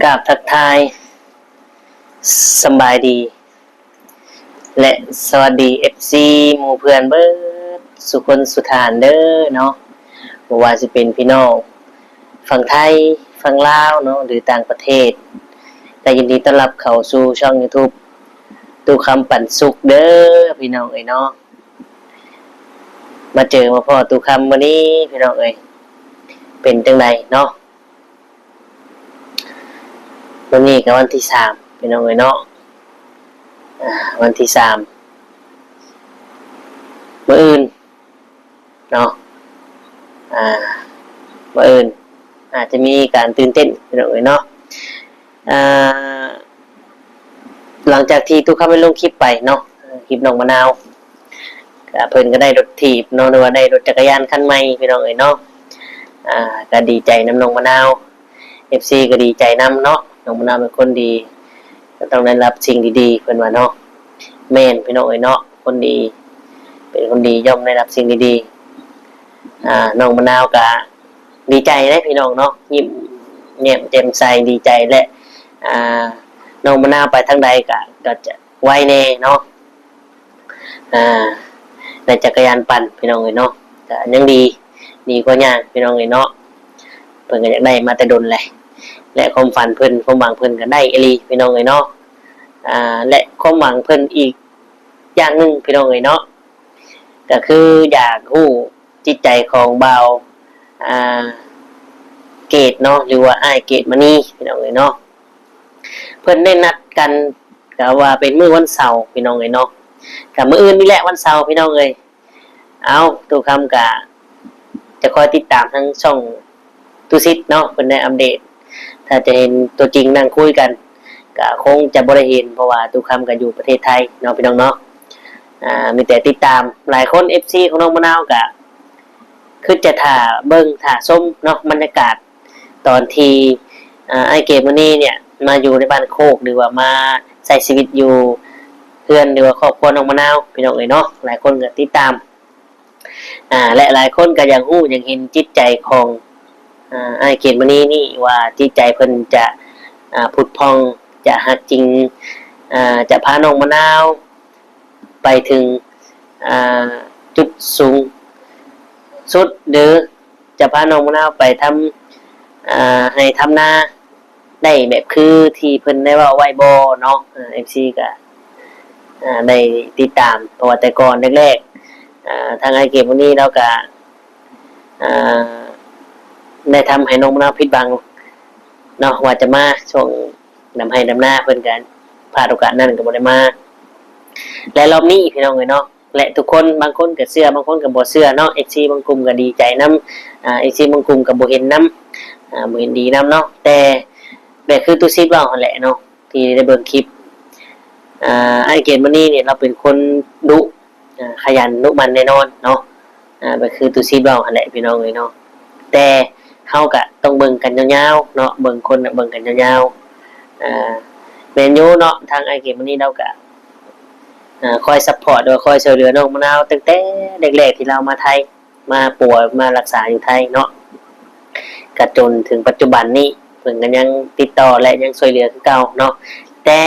ກາບທັກທາຍ ສຳບາຍດີ ແລະ ສະຫວັດດີ ເອັຟຊີ ໝູ່ເພື່ອນເບິດສູ່ຄົນສູ່ທ່ານເດີເນາະ, ບໍ່ວ່າຊິເປັນພີ່ນ້ອງຝັ່ງໄທ, ຝັ່ງລາວເນາະ ຫຼື ຕ່າງປະເທດ, ກໍຍິນດີຕ້ອນຮັບເຂົ້າສູ່ຊ່ອງຢູທູບ ຕູ້ຄຳປັນສຸກເດີ ພີ່ນ້ອງເອີຍເນາະ. ມາເຈີມາພໍ້ຕູ້ຄຳມື້ນີ້ ພີ່ນ້ອງເອີຍ ເປັນຈັ່ງໃດເນາະ? ມື້ນີ້ກໍວັນທີສາມ ພີ່ນ້ອງເອີຍເນາະ, ອາ ວັນທີສາມ ມື້ອື່ນເນາະ, ອາ ມື້ອື່ນອາດຈະມີການຕື່ນເຕັ້ນ ພີ່ນ້ອງເອີຍເນາະ. ອາ ຫຼັງຈາກທີ່ຕູ້ຄຳໄດ້ລົງຄລິບໄປເນາະ, ຄລິບນ້ອງມະນາວ ກະເພິ່ນກໍໄດ້ລົດຖີບເນາະ ຫຼືວ່າໄດ້ລົດຈັກກະຍານຄັນໃໝ່ ພີ່ນ້ອງເອີຍເນາະ. ອາ ກໍດີໃຈນຳນ້ອງມະນາວ, ເອັຟຊີ ກໍດີໃຈນຳເນາະ, ນ້ອງມະນາວເປັນຄົນດີ ກໍຕ້ອງໄດ້ຮັບສິ່ງດີໆ ເພິ່ນວ່າເນາະ. ແມ່ນ ພີ່ນ້ອງເອີຍເນາະ, ຄົນດີເປັນຄົນດີຍ່ອມໄດ້ຮັບສິ່ງດີໆ. ອາ ນ້ອງມະນາວກໍດີໃຈເດ້ ພີ່ນ້ອງເນາະ, ຍິ້ມແຍ້ມແຈ່ມໃສ ດີໃຈ ແລະ ອາ ນ້ອງມະນາວໄປທາງໃດກໍ ກໍຈະໄວແດ່ເນາະ. ອາ ໄດ້ຈັກກະຍານປັ່ນ ພີ່ນ້ອງເອີຍເນາະ, ກໍຍັງດີ ດີກວ່າຍ່າງ ພີ່ນ້ອງເອີຍເນາະ. ເພິ່ນກໍຢາກໄດ້ມາແຕ່ດົນແຫຼະ ແລະ ຄວາມຝັນເພິ່ນ ຄວາມຫວັງເພິ່ນກໍໄດ້ອີ່ຫຼີ ພີ່ນ້ອງເອີຍເນາະ. ອາ ແລະ ຄວາມຫວັງເພິ່ນອີກຢ່າງໜຶ່ງ ພີ່ນ້ອງເອີຍເນາະ ກໍຄືຢາກຮູ້ຈິດໃຈຂອງບ່າວ ອາ ເກດເນາະ ຫຼືວ່າອ້າຍເກດມະນີ ພີ່ນ້ອງເອີຍເນາະ. ເພິ່ນໄດ້ນັດກັນ ກໍວ່າເປັນມື້ວັນເສົາ ພີ່ນ້ອງເອີຍເນາະ, ກໍມື້ອື່ນນີ້ແຫຼະວັນເສົາ ພີ່ນ້ອງເອີຍ. ເອົາ ຕູ້ຄຳກໍຈະຄອຍຕິດຕາມທາງຊ່ອງຕູ້ສິດເນາະ ເພິ່ນໄດ້ອັບເດດ. ຖ້າຈະເຫັນຕົວຈິງນັ່ງຄຸຍກັນ ກໍຄົງຈະບໍ່ໄດ້ເຫັນ ເພາະວ່າຕູ້ຄຳກໍຢູ່ປະເທດໄທເນາະ ພີ່ນ້ອງເນາະ. ອາ ມີແຕ່ຕິດຕາມ. ຫຼາຍຄົນ ເອັຟຊີ ຂອງນ້ອງມະນາວກໍຄືຈະຖ້າເບິ່ງຖ້າຊົມເນາະ ບັນຍາກາດ ຕອນທີ່ ອາ ອ້າຍເກດມະນີເນຍ ມາຢູ່ໃນບ້ານໂຄກ ຫຼືວ່າມາໃຊ້ຊີວິດຢູ່ເຮືອນ ຫຼືວ່າຄອບຄົວນ້ອງມະນາວ ພີ່ນ້ອງເອີຍເນາະ, ຫຼາຍຄົນກໍຕິດຕາມ ອາ ແລະ ຫຼາຍຄົນກໍຢາກຮູ້ຢາກເຫັນຈິດໃຈຂອງ ອາ ອ້າຍເກດມະນີນີ້ ວ່າຈິດໃຈເພິ່ນຈະ ອາ ຜຸດຜ່ອງ ຈະຮັກຈິງ ອາ ຈະພານ້ອງມະນາວ ໄປເຖິງ ອາ ຈຸດສູງສຸດ ຫຼື ຈະພານ້ອງມະນາວໄປທຳ ອາ ໄຮ່ທຳນາໄດ້ແບບຄືທີ່ເພິ່ນໄດ້ເວົ້າໄວ້ບໍ່ເນາະ. ເອັຟຊີ ກໍ ອາ ໄດ້ຕິດຕາມ ເພາະວ່າແຕ່ກ່ອນແລກໆ ອາ ທາງອ້າຍເກດມະນີລາວກໍ ອາ ໄດ້ທຳໃຫ້ນ້ອງມະນາວຜິດຫວັງເນາະ ວ່າຈະມາຊ່ວງ ດຳໄຮ່ດຳນາ ເພິ່ນກໍພາດໂອກາດນັ້ນກໍບໍ່ໄດ້ມາ ແລະ ລອບນີ້ ພີ່ນ້ອງເອີຍເນາະ ແລະ ທຸກຄົນ ບາງຄົນກໍເຊື່ອ ບາງຄົນກໍບໍ່ເຊື່ອເນາະ, ເອັຟຊີ ບາງກຸ່ມກໍດີໃຈນຳ ອາ ເອັຟຊີ ບາງກຸ່ມກໍບໍ່ເຫັນນຳ ອາ ບໍ່ເຫັນດີນຳເນາະ. ແຕ່ແບບຄືຕູ້ສິດເວົ້າຫັ້ນແຫຼະເນາະ ທີ່ໄດ້ເບິ່ງຄລິບ ອາ ອ້າຍເກດມະນີນີ້ ລາວເປັນຄົນດຸ ອາ ຂະຫຍັນດຸໝັ່ນແນ່ນອນເນາະ. ອາ ກໍຄືຕູ້ສິດເວົ້າຫັ້ນແຫຼະ ພີ່ນ້ອງເອີຍເນາະ, ແຕ່ເຮົາກະຕ້ອງເບິ່ງກັນຍາວໆເນາະ, ເບິ່ງຄົນນະເບິ່ງກັນຍາວໆ. ອາ ແມ່ນຢູ່ເນາະ, ທາງອ້າຍເກດມະນີລາວກະ ອາ ຄອຍຊັບພອດ ຫຼືວ່າຄອຍຊ່ວຍເຫຼືອນ້ອງມະນາວ ຕັ້ງແຕ່ແລກໆທີ່ລາວມາໄທ ມາປົວ ມາລັກສາຢູ່ໄທເນາະ, ກະຈົນເຖິງປັດຈຸບັນນີ້ ເພິ່ນກະຍັງຕິດຕໍ່ ແລະ ຍັງຊ່ວຍເຫຼືອຄືເກົ່າເນາະ. ແຕ່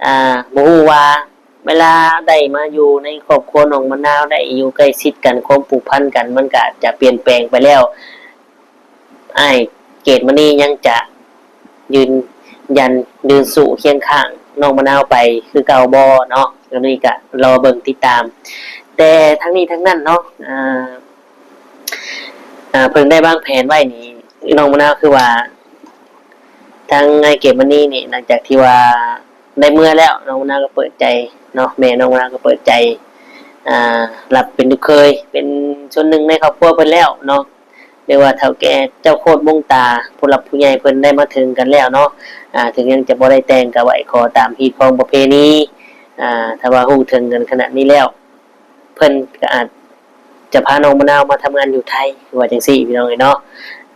ອາ ບໍ່ຮູ້ວ່າ ເວລາໄດ້ມາຢູ່ໃນຄອບຄົວນ້ອງມະນາວ ໄດ້ຢູ່ໃກ້ຊິດກັນ ຄວາມຜູກພັນກັນ ມັນກະຈະປ່ຽນແປງໄປແລ້ວ. ອ້າຍເກດມະນີຍັງຈະຢືນຢັນ ຢືນສູ້ຄຽງຂ້າງນ້ອງມະນາວໄປຄືເກົ່າບໍ່ເນາະ? ອັນນີ້ກະລໍເບິ່ງຕິດຕາມ. ແຕ່ທັງນີ້ທັງນັ້ນເນາະ ອາ ອາ ເພິ່ນໄດ້ວາງແຜນໄວ້ນີ້ ນ້ອງມະນາວ ຄືວ່າ ທາງອ້າຍເກດມະນີນີ້ ຫຼັງຈາກທີ່ວ່າໄດ້ເມືອແລ້ວ ນ້ອງມະນາວກໍເປີດໃຈເນາະ, ແມ່ນ້ອງມະນາວກໍເປີດໃຈ ອາ ຮັບເປັນລູກເຂີຍ ເປັນສ່ວນໜຶ່ງໃນຄອບຄົວເພິ່ນແລ້ວເນາະ, ຫຼືວ່າເຖົ້າແກ່ເຈົ້າໂຄດບົງຕາ ຜູ້ຫຼັກຜູ້ໃຫຍ່ເພິ່ນໄດ້ມາເຖິງກັນແລ້ວເນາະ. ອາ ເຖິງຍັງຈະບໍ່ໄດ້ແຕ່ງ ກໍໄຫວ້ຂໍຕາມຮີດຄອງປະເພນີ. ອາ ຖ້າວ່າຮູ້ເຖິງກັນຂະໜາດນີ້ແລ້ວ ເພິ່ນກໍອາດ ຈະພານ້ອງມະນາວມາທຳງານຢູ່ໄທ ວ່າຈັ່ງຊີ້ ພີ່ນ້ອງເອີຍເນາະ,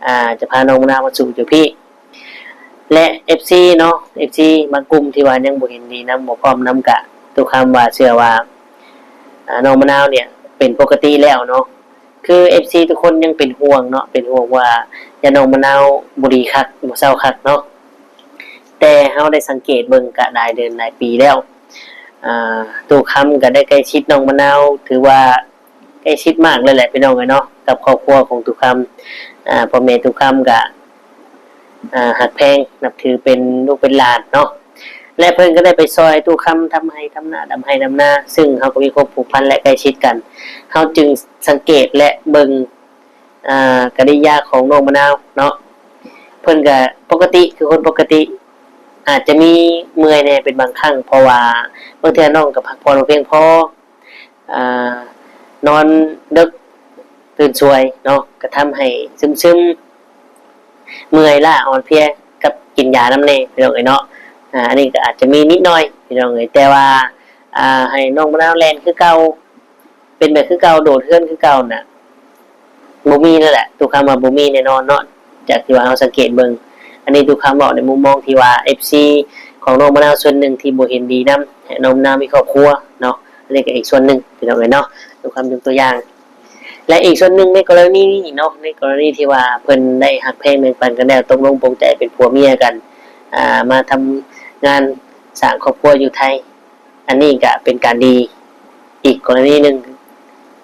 ອາ ຈະພານ້ອງມະນາວມາສູ່ຢູ່ພີ້ ແລະ ເອັຟຊີເນາະ, ເອັຟຊີບາງກຸ່ມທີ່ວ່າຍັງບໍ່ເຫັນດີນຳ ບໍ່ພ້ອມນຳ ກະຕຸຄຳວ່າເຊື່ອວ່າ ອາ ນ້ອງມະນາວເນຍເປັນປົກກະຕິແລ້ວເນາະ. ຄືເອັຟຊີທຸກຄົນຍັງເປັນຫ່ວງເນາະ, ເປັນຫ່ວງວ່າຢ້ານນ້ອງມະນາວບໍ່ດີຄັກ ບໍ່ເຊົາຄັກເນາະ. ແຕ່ເຮົາໄດ້ສັງເກດເບິ່ງກະຫຼາຍເດືອນຫຼາຍປີແລ້ວ ອາ ຕູ້ຄຳກະໄດ້ໃກ້ຊິດນ້ອງມະນາວ ຖືວ່າໃກ້ຊິດມາກເລີຍແຫຼະພີ່ນ້ອງເອີຍເນາະ ກັບຄອບຄົວຂອງຕູ້ຄຳ ອາ ພໍ່ແມ່ຕູ້ຄຳກະ ອາ ຮັກແພງນັບຖືເປັນລູກເປັນຫຼານເນາະ ແລະ ເພິ່ນກໍໄດ້ໄປຊ່ອຍຕູ້ຄຳທຳໄຮ່ທຳນາ ດຳໄຮ່ດຳນາ ຊຶ່ງເຮົາກໍມີຄວາມຜູກພັນ ແລະ ໃກ້ຊິດກັນ ເຮົາຈຶ່ງສັງເກດ ແລະ ເບິ່ງ ອາ ກະລິຍາຂອງນ້ອງມະນາວເນາະ ເພິ່ນກະປົກກະຕິ ຄືຄົນປົກກະຕິ ອາດຈະມີເມື່ອຍແດ່ເປັນບາງຄັ້ງ ເພາະວ່າບາງເທື່ອນ້ອງກໍພັກຜ່ອນບໍ່ພຽງພໍ ອາ ນອນເດິກຕື່ນສວຍເນາະ ກະທຳໃຫ້ຊຶມໆ ເມື່ອຍລ້າອ່ອນເພຍ ກັບກິນຢານຳແດ່ພີ່ນ້ອງເອີຍເນາະ ອາ ອັນນີ້ກໍອາດຈະມີນິດໜ້ອຍພີ່ນ້ອງເອີຍ ແຕ່ວ່າ ອາ ໃຫ້ນ້ອງມະນາວແລ່ນຄືເກົ່າ ເປັນແບບຄືເກົ່າ ໂດດເຮືອນຄືເກົ່ານະ ບໍ່ມີແລ້ວແຫຼະ ຕູ້ຄຳວ່າບໍ່ມີແນ່ນອນເນາະ ຈາກທີ່ວ່າເຮົາສັງເກດເບິ່ງ ອັນນີ້ຕູ້ຄຳເວົ້າໃນມຸມມອງທີ່ວ່າ ເອັຟຊີ ຂອງນ້ອງມະນາວສ່ວນໜຶ່ງທີ່ບໍ່ເຫັນດີນຳ ໃຫ້ນ້ອງມະນາວມີຄອບຄົວເນາະ ອັນນີ້ກໍອີກສ່ວນໜຶ່ງພີ່ນ້ອງເອີຍເນາະ ຕູ້ຄຳຍົກຕົວຢ່າງ ແລະ ອີກສ່ວນໜຶ່ງໃນກໍລະນີນີ້ເນາະ ໃນກໍລະນີທີ່ວ່າເພິ່ນໄດ້ຮັກແພງແບ່ງປັນກັນແລ້ວ ຕົກລົງປົງໃຈເປັນຜົວເມຍກັນ ອາ ມາທຳງານສ້າງຄອບຄົວຢູ່ໄທ ອັນນີ້ກະເປັນການດີ ອີກກໍລະນີໜຶ່ງ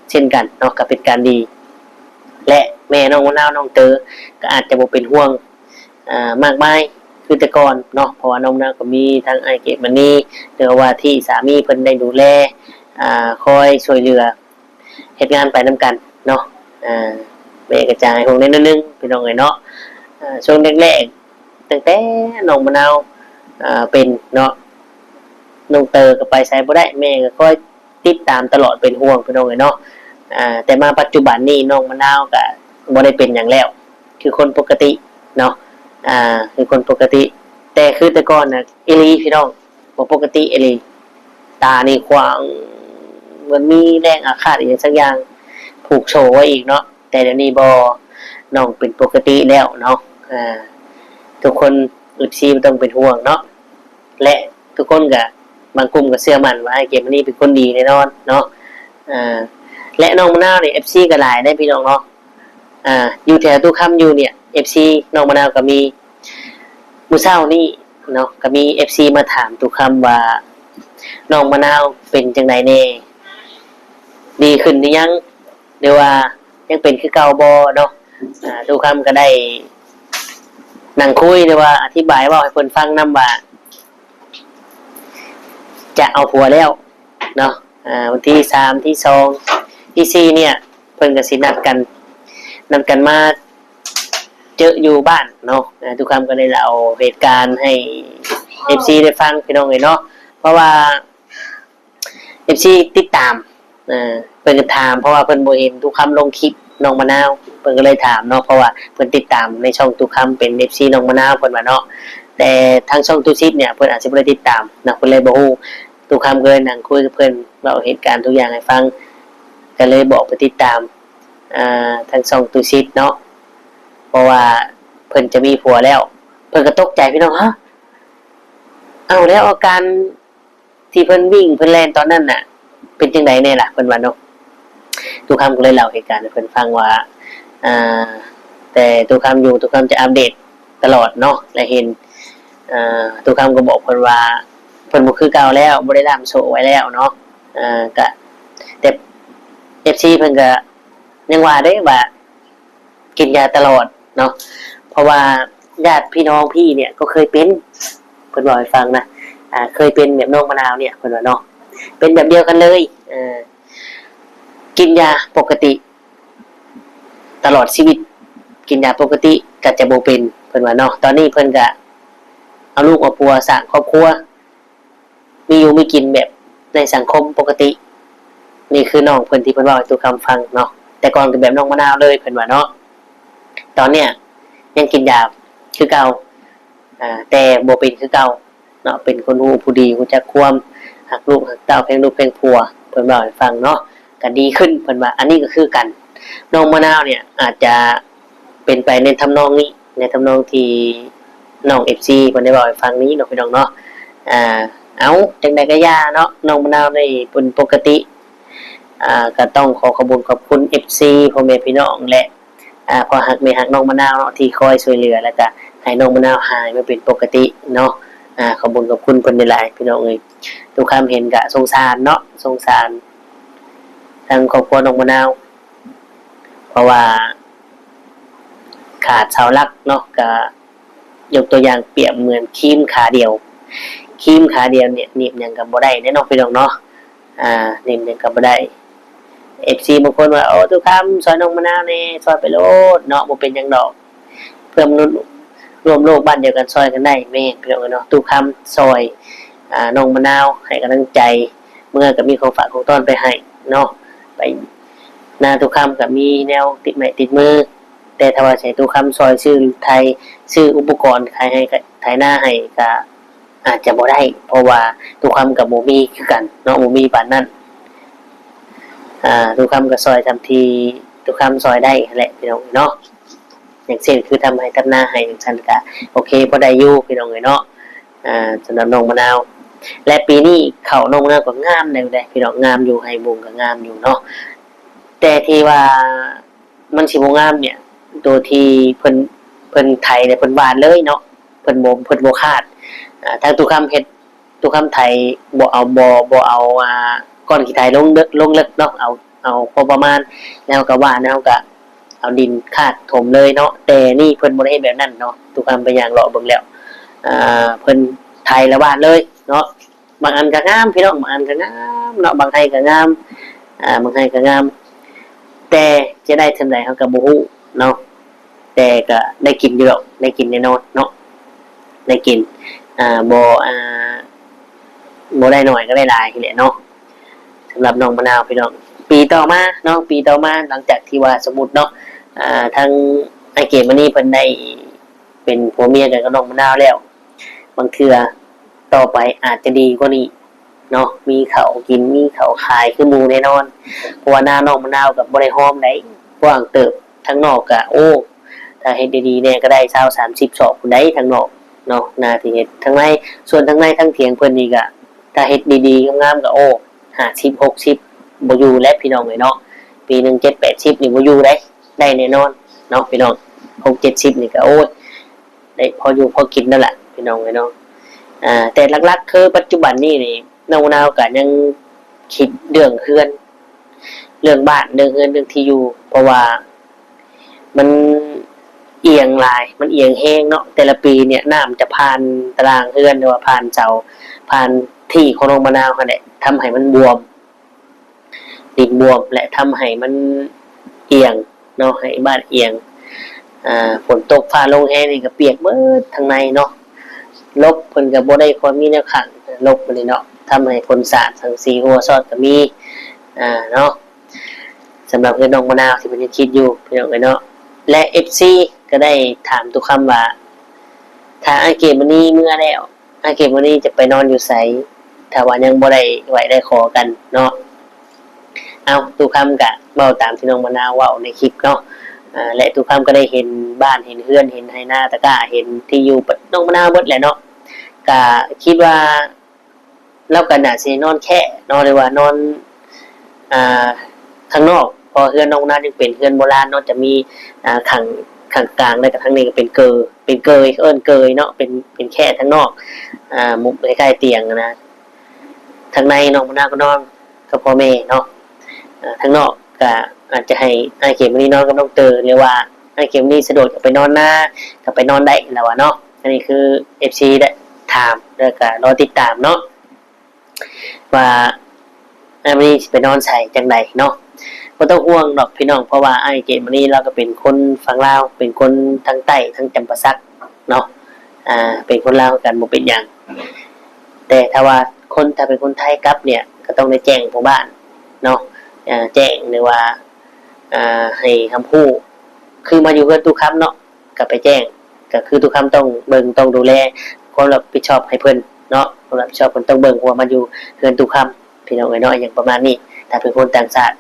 ເຊັ່ນກັນເນາະ ກະເປັນການດີ ແລະ ແມ່ນ້ອງມະນາວ ນ້ອງເຕີ ກະອາດຈະບໍ່ເປັນຫ່ວງ ອາ ມາກມາຍຄືແຕ່ກ່ອນເນາະ ເພາະວ່ານ້ອງມະນາວກໍມີທັງອ້າຍເກດມະນີ ຫຼືວ່າວ່າທີ່ສາມີເພິ່ນໄດ້ດູແລ ອາ ຄອຍຊ່ວຍເຫຼືອ ເຮັດງານໄປນຳກັນເນາະ ອາ ແມ່ກໍຈະໃຫ້ຫ່ວງແດ່ໜ້ອຍໜຶ່ງພີ່ນ້ອງເອີຍເນາະ ອາ ຊ່ວງແລກໆ ຕັ້ງແຕ່ນ້ອງມະນາວ ອາ ເປັນເນາະ ນ້ອງເຕີກໍໄປໃສບໍ່ໄດ້ ແມ່ກໍຄອຍຕິດຕາມຕະຫຼອດ ເປັນຫ່ວງພີ່ນ້ອງເອີຍເນາະ ອາ ແຕ່ມາປັດຈຸບັນນີ້ນ້ອງມະນາວກໍບໍ່ໄດ້ເປັນຫຍັງແລ້ວ ຄືຄົນປົກກະຕິເນາະ ອາ ຄືຄົນປົກກະຕິ ແຕ່ຄືແຕ່ກ່ອນນະ ອີ່ຫຼີພີ່ນ້ອງ ບໍ່ປົກກະຕິອີ່ຫຼີ ຕານີ້ຂວາງ ເໝືອນມີແຮງອາຄາດອີ່ຫຍັງສັກຢ່າງຜູກໂສ້ໄວ້ອີກເນາະ ແຕ່ດຽວນີ້ບໍ່ ນ້ອງເປັນປົກກະຕິແລ້ວເນາະ ອາ ທຸກຄົນ ເອັຟຊີ ບໍ່ຕ້ອງເປັນຫ່ວງເນາະ ແລະ ທຸກຄົນກະ ບາງກຸ່ມກະເຊື່ອໝັ້ນວ່າອ້າຍເກດມະນີເປັນຄົນດີແນ່ນອນເນາະ ອາ ແລະ ນ້ອງມະນາວນີ້ ເອັຟຊີ ກະຫຼາຍເດ້ພີ່ນ້ອງເນາະ ອາ ຢູ່ແຖວຕູ້ຄຳຢູ່ນີ້ ເອັຟຊີ ນ້ອງມະນາວກະມີ ມື້ເຊົ້ານີ້ເນາະ ກະມີເອັຟຊີມາຖາມຕູ້ຄຳວ່າ ນ້ອງມະນາວເປັນຈັ່ງໃດແດ່ ດີຂຶ້ນຫຼືຍັງ ຫຼືວ່າຍັງເປັນຄືເກົ່າບໍ່ເນາະ ອາ ຕູ້ຄຳກະໄດ້ນັ່ງຄຸຍ ຫຼືວ່າອະທິບາຍເວົ້າໃຫ້ເພິ່ນຟັງນຳວ່າ ຈະເອົາຜົວແລ້ວເນາະ ອາ ວັນທີສາມ ທີສອງ ທີສີ່ ເນ່ຍ ເພິ່ນກະຊິນັດກັນ ນັດກັນມາເຈີຢູ່ບ້ານເນາະ ອາ ຕູ້ຄຳກະໄດ້ເລົ່າເຫດການໃຫ້ເອັຟຊີໄດ້ຟັງພີ່ນ້ອງເອີຍເນາະ ເພາະວ່າ ເອັຟຊີ ຕິດຕາມ ເອີ ເພິ່ນກະຖາມ ເພາະວ່າເພິ່ນບໍ່ເຫັນຕູ້ຄຳລົງຄລິບນ້ອງມະນາວ ເພິ່ນກະເລີຍຖາມເນາະ ເພາະວ່າເພິ່ນຕິດຕາມໃນຊ່ອງຕູ້ຄຳ ເປັນເອັຟຊີນ້ອງມະນາວ ເພິ່ນວ່າເນາະ ແຕ່ທາງຊ່ອງຕູ້ຊິດເນ່ຍ ເພິ່ນອາດຊິບໍ່ໄດ້ຕິດຕາມເນາະ ເພິ່ນເລີຍບໍ່ຮູ້ ຕູ້ຄຳກະເລີຍນັ່ງຄຸຍກັບເພິ່ນ ເວົ້າເຫດການທຸກຢ່າງໃຫ້ຟັງ ກະເລີຍບອກໄປຕິດຕາມ ອາ ທາງຊ່ອງຕູ້ຊິດເນາະ ເພາະວ່າເພິ່ນຈະມີຜົວແລ້ວ ເພິ່ນກະຕົກໃຈພີ່ນ້ອງ ຮະ ເອົາແລ້ວ ອາການ ທີ່ເພິ່ນວິ່ງເພິ່ນແລ່ນຕອນນັ້ນນະ ເປັນຈັ່ງໃດແດ່ລະ ເພິ່ນວ່າເນາະ ຕູ້ຄຳກະເລີຍເລົ່າເຫດການໃຫ້ເພິ່ນຟັງວ່າ ອາ ແຕ່ຕູ້ຄຳຢູ່ ຕູ້ຄຳຈະອັບເດດຕະຫຼອດເນາະ ແລະ ເຫັນ ອາ ຕູ້ຄຳກະບອກເພິ່ນວ່າ ເພິ່ນບໍ່ຄືເກົ່າແລ້ວ ບໍ່ໄດ້ລ່າມໂສ້ໄວ້ແລ້ວເນາະ ອາ ກະ ແຕ່ ເອັຟຊີ ເພິ່ນກະຍັງວ່າເດ້ວ່າ ກິນຢາຕະຫຼອດເນາະ ເພາະວ່າຍາດພີ່ນ້ອງພີ່ເນ່ຍກໍເຄີຍເປັນ ເພິ່ນເວົ້າໃຫ້ຟັງນະ ອາ ເຄີຍເປັນແບບນ້ອງມະນາວເນ່ຍ ເພິ່ນວ່າເນາະ ເປັນແບບດຽວກັນເລີຍ ເອີ ກິນຢາປົກກະຕິຕະຫຼອດຊີວິດ ກິນຢາປົກກະຕິກະຈະບໍ່ເປັນ ເພິ່ນວ່າເນາະ ຕອນນີ້ເພິ່ນກະເອົາລູກເອົາຜົວ ສ້າງຄອບຄົວ ມີຢູ່ມີກິນແບບໃນສັງຄົມປົກກະຕິ ນີ້ຄືນ້ອງເພິ່ນທີ່ເພິ່ນເວົ້າໃຫ້ຕູ້ຄຳຟັງເນາະ ແຕ່ກ່ອນກະແບບນ້ອງມະນາວເລີຍ ເພິ່ນວ່າເນາະ ຕອນເນີ້ຍຍັງກິນຢາຄືເກົ່າ ອາ ແຕ່ບໍ່ເປັນຄືເກົ່າເນາະ ເປັນຄົນຮູ້ຜູ້ດີ ຮູ້ຈັກຄວາມຮັກລູກຮັກເຕົ້າ ແພງລູກແພງຜົວ ເພິ່ນເວົ້າໃຫ້ຟັງເນາະ ກະດີຂຶ້ນ ເພິ່ນວ່າ ອັນນີ້ກະຄືກັນ ນ້ອງມະນາວເນ່ຍອາດຈະ ເປັນໄປໃນທຳນອງນີ້ ໃນທຳນອງທີ່ນ້ອງເອັຟຊີເພິ່ນໄດ້ເວົ້າໃຫ້ຟັງນີ້ເນາະ ພີ່ນ້ອງເນາະ ອາ ເອົາ ຈັ່ງໃດກະຢ່າເນາະ ນ້ອງມະນາວໄດ້ເປັນປົກກະຕິ ອາ ກະຕ້ອງຂໍຂອບຄຸນຂອບຄຸນເອັຟຊີ ພໍ່ແມ່ພີ່ນ້ອງ ແລະ ອາ ພໍ່ຮັກແມ່ຮັກນ້ອງມະນາວເນາະ ທີ່ຄອຍຊ່ວຍເຫຼືອ ແລະກະໃຫ້ນ້ອງມະນາວຫາຍມາເປັນປົກກະຕິເນາະ ອາ ຂອບບຸນຂອບຄຸນເພິ່ນຫຼາຍໆ ພີ່ນ້ອງເອີຍ. ທຸກຄຳເຫັນກະສົງສານເນາະ ສົງສານທາງຄອບຄົວນ້ອງມະນາວ ເພາະວ່າຂາດເສົາຫຼັກເນາະ ກະຍົກຕົວຢ່າງປຽບເໝືອນຄຣີມຂາດຽວ ຄຣີມຂາດຽວນີ້ໜີບຫຍັງກະບໍ່ໄດ້ເດ້ເນາະ ພີ່ນ້ອງເນາະ. ອາ ເຮັດຫຍັງກໍບໍ່ໄດ້. ເອັຟຊີບາງຄົນວ່າ ໂອ້ ຕຸຄຳຊ່ອຍນ້ອງມະນາວແດ່ ຊ່ອຍໄປໂລດເນາະ ບໍ່ເປັນຫຍັງດອກ ເພື່ອມະນຸດຮ່ວມໂລກບ້ານດຽວກັນຊ່ອຍກັນໄດ້. ແມ່ນ ພີ່ນ້ອງເອີຍເນາະ ຕຸຄຳຊ່ອຍ ອາ ນ້ອງມະນາວ ໃຫ້ກຳລັງໃຈ ເມື່ອກໍມີຂອງຝາກຂອງຕ້ອນໄປໃຫ້ເນາະ ໄປນາຕຸຄຳກໍມີແນວຕິດໄມ້ຕິດມື ແຕ່ຖ້າວ່າໃຫ້ຕຸຄຳຊ່ອຍຊື້ໄຖ ຊື້ອຸປະກອນໄຖໃຫ້ ໄຖນາໃຫ້ກໍ ອາດຈະບໍ່ໄດ້ ເພາະວ່າຕຸຄຳກໍບໍ່ມີຄືກັນເນາະ ບໍ່ມີປານນັ້ນ. ອາ ຕຸຄຳກໍຊ່ອຍສ່ຳທີ່ຕຸຄຳຊ່ອຍໄດ້ຫັ້ນແຫຼະ ພີ່ນ້ອງເນາະ ຢ່າງເຊັ່ນຄືທຳໄຮ່ທຳນາໃຫ້ຈັ່ງຊັ້ນກໍໂອເຄ ພໍໄດ້ຢູ່ ພີ່ນ້ອງເອີຍເນາະ. ອາ ສຳລັບນ້ອງມະນາວ ແລະ ປີນີ້ເຂົ້ານ້ອງມະນາວກໍງາມແລ້ວເດ້ ພີ່ນ້ອງ ງາມຢູ່ ໄຮ່ບຸ້ງກໍງາມຢູ່ເນາະ ແຕ່ທີ່ວ່າ ມັນຊິບໍ່ງາມເນຍ ໂຕທີ່ເພິ່ນ ເພິ່ນໄຖແລ້ວເພິ່ນຫວ່ານເລີຍເນາະ ເພິ່ນບໍ່ ເພິ່ນບໍ່ຄາດ. ອາ ທາງຕຸຄຳເຮັດ ຕຸຄຳໄຖບໍ່ເອົາ ບໍ່ ບໍ່ເອົາ ອາ ກ້ອນຂີ້ໄຖລົງເລິກ ລົງເລິກເນາະ ເອົາ ເອົາພໍປະມານ ແລ້ວເຮົາກໍຫວ່ານ ແລ້ວເຮົາກໍເອົາດິນຄາດຖົມເລີຍເນາະ. ແຕ່ນີ້ເພິ່ນບໍ່ໄດ້ເຮັດແບບນັ້ນເນາະ ຕຸຄຳໄປຍ່າງເລາະເບິ່ງແລ້ວ ອາ ເພິ່ນໄຖແລ້ວຫວ່ານເລີຍເນາະ. ບາງອັນກໍງາມ ພີ່ນ້ອງ ບາງອັນກໍງາມເນາະ ບາງໄຮ່ກໍງາມ ອາ ບາງໄຮ່ກໍງາມ ແຕ່ຈະໄດ້ສ່ຳໃດເຮົາກໍບໍ່ຮູ້ເນາະ ແຕ່ກໍໄດ້ກິນຢູ່ດອກ ໄດ້ກິນແນ່ນອນເນາະ ໄດ້ກິນ ອາ ບໍ່ ອາ ບໍ່ໄດ້ໜ້ອຍກໍໄດ້ຫຼາຍນີ້ແຫຼະເນາະ. ສຳລັບນ້ອງມະນາວ ພີ່ນ້ອງ ປີຕໍ່ມາເນາະ ປີຕໍ່ມາ ຫຼັງຈາກທີ່ວ່າສົມມຸດເນາະ ອາ ທາງອ້າຍເກດມະນີເພິ່ນໄດ້ເປັນຜົວເມຍກັນກັບນ້ອງມະນາວແລ້ວ ບາງເທື່ອຕໍ່ໄປອາດຈະດີກວ່ານີ້ເນາະ ມີເຂົ້າກິນ ມີເຂົ້າຂາຍຄືໝູ່ແນ່ນອນ ເພາະວ່ານານ້ອງມະນາວກໍບໍ່ໄດ້ຫອມໃດ ກວ້າງເຕີບ ທາງນອກກໍ ໂອ້ ຖ້າເຮັດດີໆແດ່ກໍໄດ້ຊາວສາມສິບສອກພຸ້ນໃດ໋ ທາງນອກເນາະ ໜ້າທີ່ເຮັດທາງໃນ. ສ່ວນທາງໃນທາງຖຽງເພິ່ນນີ້ກໍ ຖ້າເຮັດດີໆງາມໆກໍ ໂອ້ ຫ້າສິບຫົກສິບ ບໍ່ຢູ່ແລ້ວ ພີ່ນ້ອງເອີຍເນາະ ປີໜຶ່ງເຈັດແປດສິບນີ້ບໍ່ຢູ່ໃດ໋ ໄດ້ແນ່ນອນເນາະ ພີ່ນ້ອງ ຫົກເຈັດສິບນີ້ກໍ ໂອ້ຍ ໄດ້ພໍຢູ່ພໍກິນນັ້ນລະ ພີ່ນ້ອງເອີຍເນາະ. ອາ ແຕ່ຫຼັກໆຄືປັດຈຸບັນນີ້ນີ້ ນ້ອງນາວກໍຍັງຄິດເລື່ອງເຮືອນ ເລື່ອງບ້ານ ເລື່ອງເຮືອນ ເລື່ອງທີ່ຢູ່ ເພາະວ່າມັນອຽງຫຼາຍ ມັນອຽງແຮງເນາະ ແຕ່ລະປີນີ້ນ້ຳຈະຜ່ານຕະລ່າງເຮືອນ ຫຼືວ່າຜ່ານເສົາ ຜ່ານທີ່ຂອງນ້ອງມະນາວຫັ້ນແຫຼະ ທຳໃຫ້ມັນບວມ ດິນບວມ ແລະ ທຳໃຫ້ມັນອຽງເນາະ ໃຫ້ບ້ານອຽງ ອາ ຝົນຕົກຟ້າລົງແຮງນີ້ກໍປຽກເບິດທາງໃນເນາະ ຫຼົບເພິ່ນກໍບໍ່ໄດ້ຄ່ອຍມີແນວຂັງ ຫຼົບນີ້ເນາະ ທຳໃຫ້ຝົນສາດສັງກະສີຮົ່ວຊອດກໍມີ ອາ ເນາະ. ສຳລັບເຮືອນນ້ອງມະນາວທີ່ເພິ່ນຍັງຄິດຢູ່ ພີ່ນ້ອງເອີຍເນາະ ແລະ ເອັຟຊີກໍໄດ້ຖາມຕຸຄຳວ່າ ຖ້າອ້າຍເກດມະນີເມືອແລ້ວ ອ້າຍເກດມະນີຈະໄປນອນຢູ່ໃສ ຖ້າວ່າຍັງບໍ່ໄດ້ໄຫວ້ໄດ້ຂໍກັນເນາະ. ເອົາ ຕຸຄຳກະເວົ້າຕາມທີ່ນ້ອງມະນາວເວົ້າໃນຄລິບເນາະ ອາ ແລະ ຕຸຄຳກໍໄດ້ເຫັນບ້ານ ເຫັນເຮືອນ ເຫັນໄຮ່ນາຕະກ້າ ເຫັນທີ່ຢູ່ ນ້ອງມະນາວເບິດແຫຼະເນາະ ກະຄິດວ່າ ລາວກໍໜ້າຊິນອນແຄເນາະ ຫຼືວ່ານອນ ອາ ຂ້າງນອກ ເພາະເຮືອນນ້ອງນາຍັງເປັນເຮືອນໂບລານເນາະ ຈະມີ ອາ ຂ້າງ ຂ້າງກາງ ແລ້ວກໍທາງນີ້ກໍເປັນເກີ ເປັນເກີ ເອີ້ນເກີເນາະ ເປັນ ເປັນແຄທາງນອກ ອາ ມຸມຄ້າຍໆຕຽງນະ ທາງໃນນ້ອງມະນາວກໍນອນກັບພໍ່ແມ່ເນາະ ອາ ທາງນອກກໍອາດຈະໃຫ້ອ້າຍເກດມະນີນອນກັບນ້ອງເຕີ ຫຼືວ່າອ້າຍເກດມະນີສະດວກຈະໄປນອນນາກໍໄປນອນໄດ້ລາວວ່າເນາະ. ອັນນີ້ຄືເອັຟຊີໄດ້ຖາມ ແລ້ວກໍລໍຕິດຕາມເນາະ ວ່າອ້າຍມະນີຊິໄປນອນໃສຈັ່ງໃດເນາະ. ບໍ່ຕ້ອງຫ່ວງດອກພີ່ນ້ອງ ເພາະວ່າອ້າຍເກດມະນີລາວກໍເປັນຄົນຝັ່ງລາວ ເປັນຄົນທາງໃຕ້ ທາງຈຳປາສັກເນາະ ອາ ເປັນຄົນລາວຄືກັນ ບໍ່ເປັນຫຍັງ. ແຕ່ຖ້າວ່າຄົນ ຖ້າເປັນຄົນໄທກັບເນຍ ກໍຕ້ອງໄດ້ແຈ້ງຜູ້ບ້ານເນາະ ອາ ແຈ້ງ ຫຼືວ່າ ອາ ໃຫ້ຮັບຮູ້ ຄືມາຢູ່ເຮືອນຕຸຄຳເນາະ ກໍໄປແຈ້ງ ກໍຄືຕຸຄຳຕ້ອງເບິ່ງ ຕ້ອງດູແລ ຄວາມຮັບຜິດຊອບໃຫ້ເພິ່ນເນາະ ຄວາມຮັບຜິດຊອບເພິ່ນຕ້ອງເບິ່ງ ເພາະວ່າມາຢູ່ເຮືອນຕຸຄຳ ພີ່ນ້ອງເອີຍເນາະ ຫຍັງປະມານນີ້. ຖ້າເປັນຄົນຕ່າງຊາດ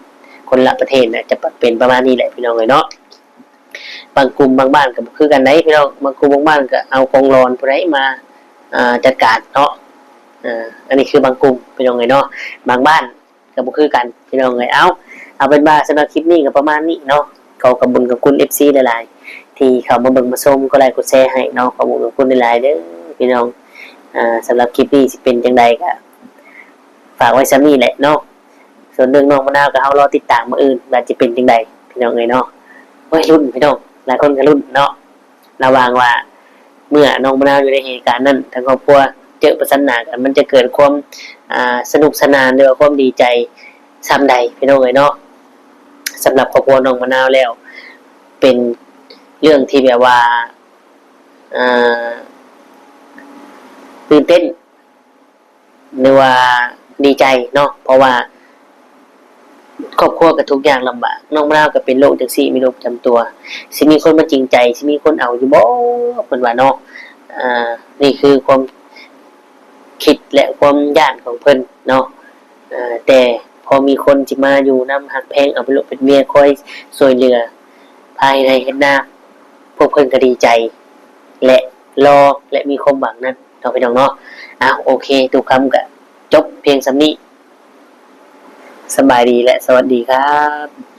ຄົນລະປະເທດນະ ຈະເປັນປະມານນີ້ແຫຼະ ພີ່ນ້ອງເອີຍເນາະ. ບາງກຸ່ມບາງບ້ານກໍບໍ່ຄືກັນໃດ໋ ພີ່ນ້ອງ ບາງກຸ່ມບາງບ້ານກໍເອົາຂອງຫຼອນຜູ້ໃດມາ ອາ ຈັດການເນາະ. ອາ ອັນນີ້ຄືບາງກຸ່ມ ພີ່ນ້ອງເອີຍເນາະ ບາງບ້ານ ກໍບໍ່ຄືກັນ ພີ່ນ້ອງເອີຍ. ເອົາ ເອົາເປັນວ່າສຳລັບຄລິບນີ້ກໍປະມານນີ້ເນາະ. ຂໍຂອບຄຸນ ຂອບຄຸນເອັຟຊີຫຼາຍໆ ທີ່ເຂົ້າມາເບິ່ງມາຊົມ ກົດໄລກົດແຊໃຫ້ເນາະ. ຂອບຄຸນ ຂອບຄຸນຫຼາຍໆເດີພີ່ນ້ອງ. ອ່າ ສຳລັບຄລິບນີ້ຊິເປັນຈັ່ງໃດກໍຝາກໄວ້ສ່ຳນີ້ແຫຼະເນາະ. ສ່ວນເລື່ອງນ້ອງມະນາວກໍເຮົາລໍຕິດຕາມມື້ອື່ນວ່າຊິເປັນຈັ່ງໃດ ພີ່ນ້ອງເອີຍເນາະ. ໂອ້ຍ ລຸ້ນພີ່ນ້ອງ ຫຼາຍຄົນກໍລຸ້ນເນາະ ລະຫວ່າງວ່າເມື່ອນ້ອງມະນາວຢູ່ໃນເຫດການນັ້ນ ທາງຄອບຄົວເຈີປະສັນໜ້າກັນ ມັນຈະເກີດຄວາມ ອ່າ ສະໜຸກສະໜານ ຫຼືວ່າຄວາມດີໃຈສ່ຳໃດ ພີ່ນ້ອງເອີຍເນາະ. ສຳລັບຄອບຄົວນ້ອງມະນາວແລ້ວ ເປັນເລື່ອງທີ່ແບບວ່າ ອ່າ ຕື່ນເຕັ້ນ ຫຼືວ່າດີໃຈເນາະ ເພາະວ່າຄອບຄົວກໍທຸກຍາກລຳບາກ, ນ້ອງມະນາວກໍເປັນໂລກຈັ່ງຊີ້ ມີໂລກປະຈຳຕົວ, ຊິມີຄົນມາຈິງໃຈ ຊິມີຄົນເອົາຢູ່ບໍ່ ເພິ່ນວ່າເນາະ. ອ່າ ນີ້ຄືຄວາມຄິດ ແລະ ຄວາມຢ້ານຂອງເພິ່ນເນາະ. ເອີ ແຕ່ພໍມີຄົນຊິມາຢູ່ນຳ ຮັກແພງ ເອົາເປັນລູກເປັນເມຍ ຄອຍຊ່ວຍເຫຼືອ ພາເຮັດໄຮ່ເຮັດນາ ພວກເພິ່ນກໍດີໃຈ ແລະ ລໍ ແລະ ມີຄວາມຫວັງນັ້ນເນາະ ພີ່ນ້ອງເນາະ. ອ້າວ ໂອເຄ ຕຸຄຳກໍຈົບພຽງສ່ຳນີ້. ສະບາຍດີ ແລະ ສະຫວັດດີຄັບ.